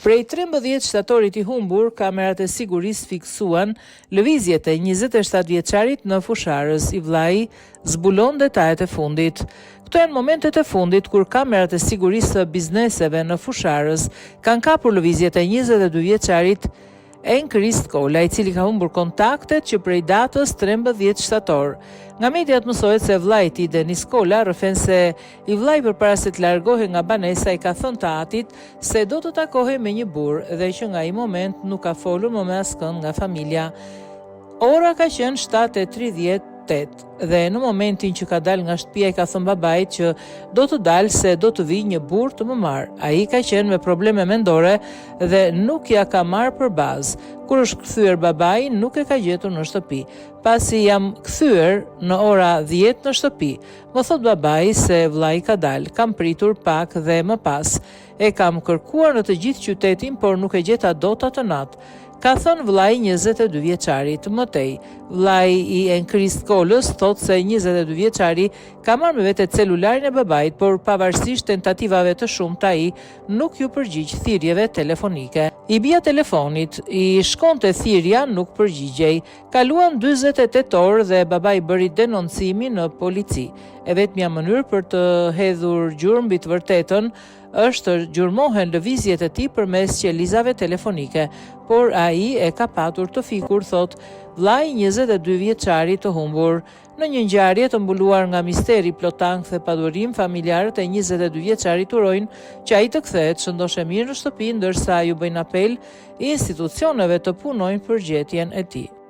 Prej 13 shtatorit i humbur, kamerat e sigurisë fiksuan lëvizjet e 27 vjeçarit në Fushë-Arrëz. I vëllai zbulon detajet e fundit. Këto janë momentet e fundit kur kamerat e sigurisë së bizneseve në Fushë-Arrëz kanë kapur lëvizjet e 22 vjeçarit Enkrist Kola, i cili ka humbur kontaktet që prej datës 13 shtator. Nga mediat mësohet se vëllai i tij Denis Kola rrëfen se i vëllai përpara se të largohej nga banesa i ka thënë të atit se do të takohej me një burrë dhe që nga ai moment nuk ka folur më me askënd nga familja. Ora ka qenë 7:38 dhe në momentin që ka dalë nga shtëpia i ka thënë babait që do të dal se do të vijë një burrë të më marrë. Ai ka qenë me probleme mendore dhe nuk ia ka marrë për bazë. Kur është kthyer babai nuk e ka gjetur në shtëpi. Pasi jam kthyer në ora 10 në shtëpi, më thotë babai se vëllai ka dalë. Kam pritur pak dhe më pas e kam kërkuar në të gjithë qytetin, por nuk e gjeta dot atë natë. Ka thënë vëllai i 22 vjeçarit. Më tej, vëllai i Enkrist Kolës thotë se 22 vjeçari ka marrë me vete celularin e babait, por pavarësisht tentativave të shumta ai nuk iu përgjigj thirrjeve telefonike. I bija telefonit, i shkonte thirrja, nuk përgjigjej. Kaluan 48 orë dhe babai bëri denoncimin në polici. E vetmja mënyrë për të hedhur gjurmë mbi të vërtetën është të gjurmohen lëvizjet e tij përmes qelizave telefonike, por ai e ka patur të fikur, thotë vëllai i 22 vjeçarit të humbur. Në një ngjarje të mbuluar nga misteri plot ankth e padurim, familjarët e 22 vjeçarit urojnë që ai të kthehet shëndoshë e mirë në shtëpi, ndërsa ju bëjnë apel institucioneve të punojnë për gjetjen e tij.